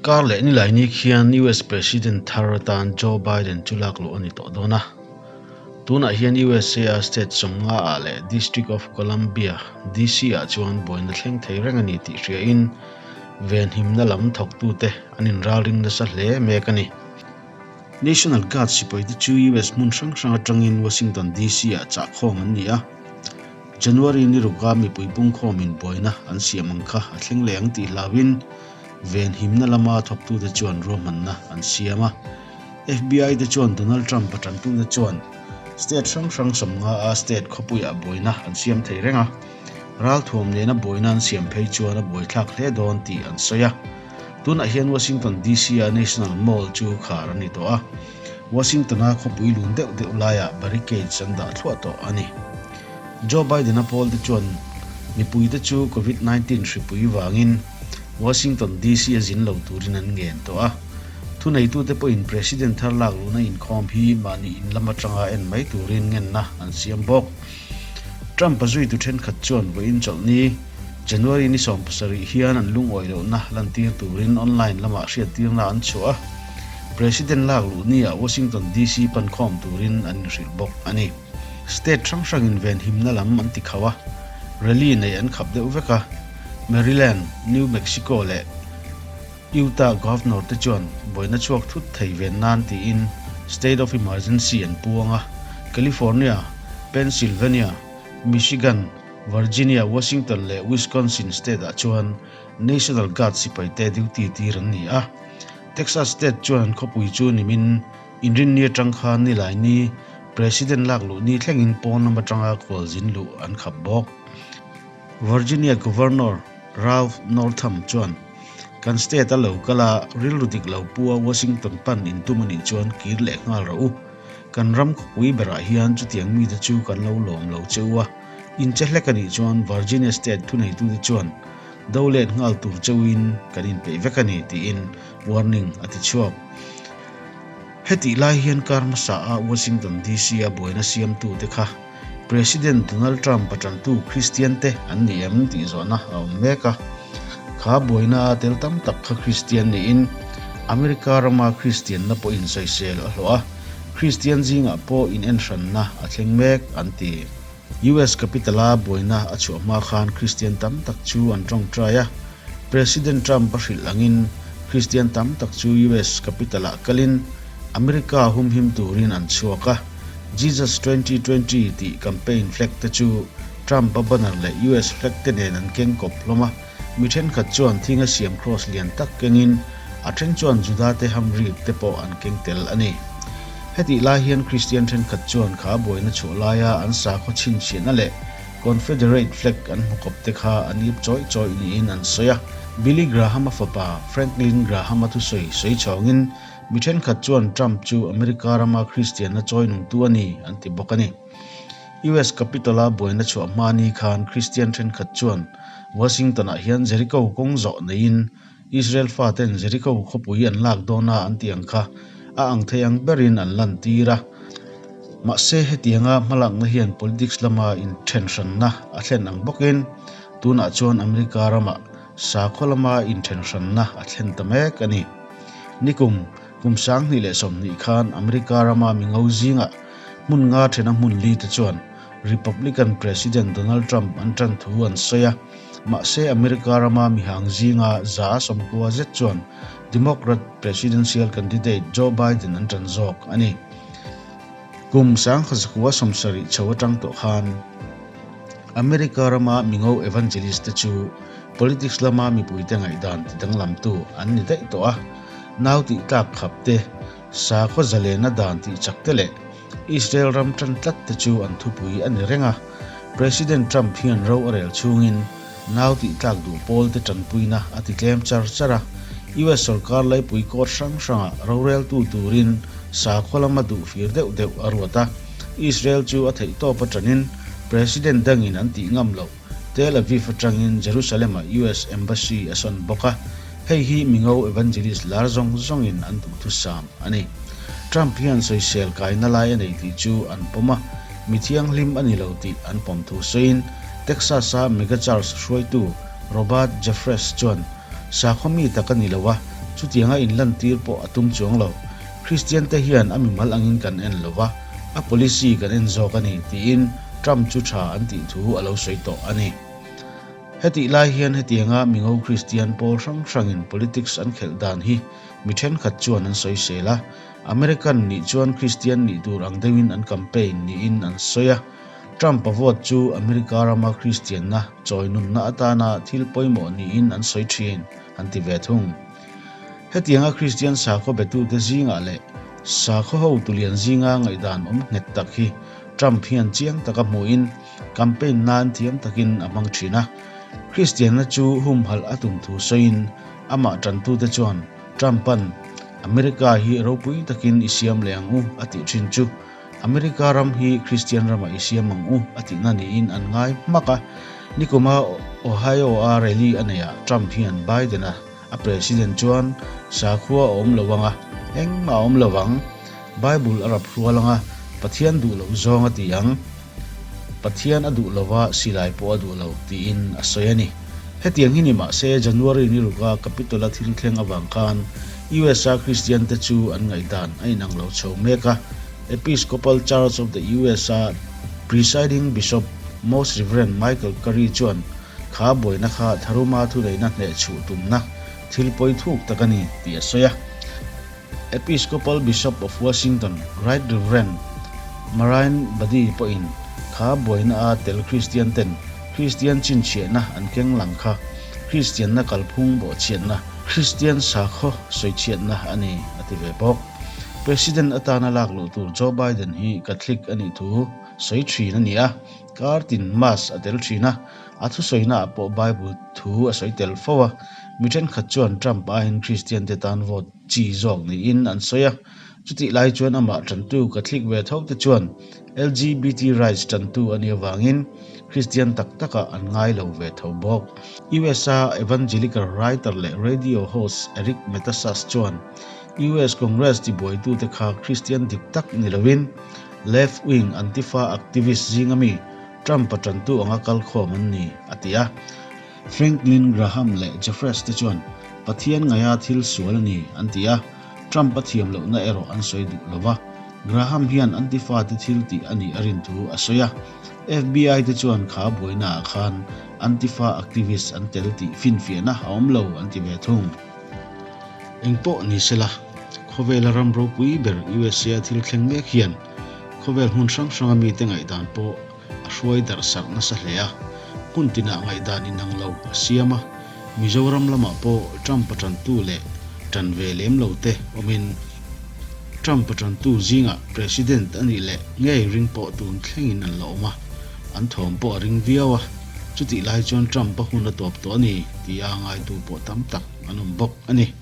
Kar leh Nilaini khian US President thar atan Joe Biden chu lak luh a ni tawh dawn a. Tunah hian USA a state 50 ah leh District of Columbia, DC ah chuan buaina thleng thei reng a ni tih hriain venhimna lam thawktute an inralring nasa hle mek a ni. National Guard sipaite chu US hmun hrang hrang atangin Washington DC ah chahkhawm an ni a. January ni ruka mipui pungkhawmin buaina an siam ang kha a thleng leh ang tih hlauhin venhimna lama thawktute chuan ruahmanna an siam a. FBI te chuan Donald Trump a tantute chuan state hrang hrang 50 a state khawpuiah buaina an siam thei reng a, ralthuam nena buaina an siam phei chuan a buaithlak hle dawn tih an sawi a. Tunah hian Washington DC-a National Mall chu khar a ni tawh a, Washington-a khawpui lun deuh deuh laiah barricades an dah thluah tawh a ni. Joe Biden-a pawlte chuan mipuite chu Covid 19 hripui vangin Washington DC-a zin lo turin an ngen tawh a. Thuneitute pawhin President thar lak luhna inkhawm hi mahni in lam atanga en mai turin ngenna an siam bawk. Trump-a zuitu thenkhat chuan vawiin chawlhni, January ni 17 hian an lungawi lohna lantir turin online lamah hriattirna an chhuah a, President lak luh niah Washington DC pankhawm turin an inhrilh bawk a ni. State hrang hrangin venhimna lam an ti khauh a, rally neih an khap deuh vek a, Maryland, New Mexico leh Utah Governor te chuan buaina chhuak thut thei ven nan tiin State of Emergency an puang a, California, Pennsylvania, Michigan, Virginia, Washington leh Wisconsin state-ah chuan National Guard sipaite duty tir an ni a. Texas state chuan an khawpui chu nimin Inrinni atang khan Nilaini President lak luh ni thlengin pawn lam atanga khualzin luh an khap bawk. Virginia Governor Ralph Northam chuan, Kan state a lo kal a, rilru dik lo pu a Washington pan intum a nih chuan kir leh nghal rawh u. Kan ram khawpui berah hian chutiang mite chu kan lo lawm lo che u a, in che hlek a nih chuan Virginia state thuneitute chuan do let nghal tur cheuhin kan inpeih vek a ni, tiin warning a ti chhuak. Hetih lai hian kar hmasa a Washington DC a buaina siamtute kha President Donald Trump a tantu Kristian te an ni em tih zawhna a awm mek a. Kha buaina a tel tam tak kha Kristian niin America rama Kristianna pawhin sawisel a hlawh a, Kristian zingah pawh inenhranna a thleng mek an ti. US Capitol-a buaina a chhuah hma khan Kristian tam tak chu an tawngtai a, President Trump a hrilh angin Kristian tam tak chu US Capitol-ah kalin America humhim turin an chhuak a. Jesus 2020 tih campaign flag te chu Trump-a banner leh US flag te nen an keng kawp hlawm a, mi thenkhat chuan thinga siam cross lian tak kengin a then chuan Juda te hamrik te pawh an keng tel a ni. Hetih lai hian Kristian thenkhat chuan kha buaina chhuah laia an sakhaw chhinchhiahna leh Confederate flag an hmu kawp te kha an ip chawih chawih niin an sawi a. Billy Graham-a fapa Franklin Graham-a thusawi sawi chhawngin Mi thenkhat chuan Trump chu America rama Kristianna chawi nungtu a ni an ti bawk a ni. US Capitol-a buaina chhuah hma ni khan Kristian thenkhat chuan Washington-ah hian Jericho kawng zawh neiin Israel faten Jericho khawpui an lak dawna an tih ang kha a ang thei ang berin an lantir a. Mahse hetianga hmalakna hian politics lama inthenhranna a thlen ang bawkin tunah chuan America ramah sakhaw lama inthenhranna a thlen ta mek a ni. Nikum, kum 2020 khan America rama mingo zingah hmun nga thena hmun li te chuan Republican President Donald Trump an tan thu an sawi a, mahse America rama mihang zinga 90% zet chuan Democrat presidential candidate Joe Biden an tan zawk a ni. Kum 1970 chho atang tawh khan America rama mingo evangelist te chu Politics lama mipuite ngaihdan ti danglamtu an ni daih tawh a, nau tih tlak khap te, sakhaw zalena dan tih chak te leh Israel ram tan tlat te chu an thupui a ni reng a. President Trump hian ro a rel chhungin nau tih tlak duh pawl te tanpuina a ti tlem char char a, US sorkar laipui court hrang hrangah roreltu turin sakhaw lama duh fir deuh deuh a ruat a, Israel chu a theihtawp atanin President dangin an tih ngam loh. Tel Aviv atangin Jerusalem-ah US Embassy a sawn bawk a, hei hi mingo evangelist lar zawng zawngin an duhthusam a ni. Trump hian sawisel kaina lai a nei tih chu an pawm a, mi thianghlim a ni lo tih an pawm thu sawiin Texas-a megachurch hruaitu Robert Jeffress chuan, Sakhaw mi tak a ni lo a, Chutianga inlantir pawh a tum chuang lo. Kristiante hian a mimal angin kan en lo va, a policy kan en zawk a ni, tiin Trump chu tha an tih thu a lo sawi tawh a ni. Hetih lai hian hetianga mingo Kristian pawl hrang hrangin politics an khelh dan hi mi thenkhat chuan an sawisel a, American nih chuan Kristian nih tur ang deuhin an campaign niin an sawi a. Trump-a vote chu America rama Kristianna chawi nunna atana thil pawimawh niin an sawi thin, an ti ve thung. Hetianga Kristian sakhaw betute zingah leh sakhaw hotu lian zinga ngaihdan awm nghet tak hi Trump hian chiang taka hmuhin campaign nan thiam takin a hmang thin a. Kristianna chu humhalh a tum thu sawiin amah tantute chuan Trump-a'n America hi ropui takin i siam leh ang u a tih thin chu America ram hi Kristian ramah i siam ang u a tihna niin an ngai hmak a. Nikuma Ohio-a rally a neihah Trump hian Biden-a a president chuan sakhua a awm lo ang a, engmah a awm lo ang, Bible a rap hrual ang a, Pathian duh loh zawng a ti ang, Pathian a duh lova silai pawh a duh lo tiin a sawi a ni. Hetiang hi ni mah se January ni ruka Capitol-a thil thleng avang khan USA Kristiante chu an ngaihdan a inang lo chho mek a. Episcopal Church of the USA Presiding Bishop Most Reverend Michael Curry chuan kha buaina kha tharuma thuneihna hnehchhuh tumna thil pawi thuk tak a ni tih a sawi a. Episcopal Bishop of Washington, Right Reverend Marianne Budde pawhin kha buaina a tel Kristian ten Kristian chinchhiahna an keng lang kha Kristianna kalphung bawhchhiatna, Kristian sakhaw sawichhiatna a ni a ti ve bawk. President atana lak luh tur Joe Biden hi Catholic a nih thu sawi thin a ni a, kar tin Mass a tel thin a, a thusawina ah pawh Bible thu a sawi tel fo a, mi thenkhat chuan Trump aiin Kristian te tan vote chi zawk niin an sawi a. Chutih lai chuan amah tantu Catholic ve tho te chuan LGBT rights tantu a nih avangin Kristian tak takah an ngai lo ve tho bawk. US-a evangelical writer leh radio host Eric Metaxas chuan US Congress tibuaitute kha Kristian dik tak ni loin left-wing Antifa activist zinga mi Trump-a tantu anga kalkhawm an ni, a ti a. Franklin Graham leh Jeffress te chuan Pathian ngaia thil sual a ni an ti a, Trump a thiam lohna erawh an sawi duh lo va. Graham hian Antifa te thil tih a nih a rin thu a sawi a. FBI te chuan kha buainaah khan Antifa activist an tel tih finfiahna a awm lo an ti ve thung. Engpawh ni sela, khawvela ram ropui ber USA a thil thleng mek hian khawvel hmun hrang hranga mite ngaihdan pawh a hruai darh sarh nasa hle a, hmun tinah ngaihdan inang lo a siam a, Mizoram lamah pawh Trump-a tantu leh tan ve lem lo te awmin Trump-a tantu zingah President a nih leh ngei ring pawh tun thlengin an la awm a, an thawm pawh a ring viau a, chutih lai chuan Trump-a hun a tawp tawh a ni tia ngaitu pawh tam tak an awm bawk a ni.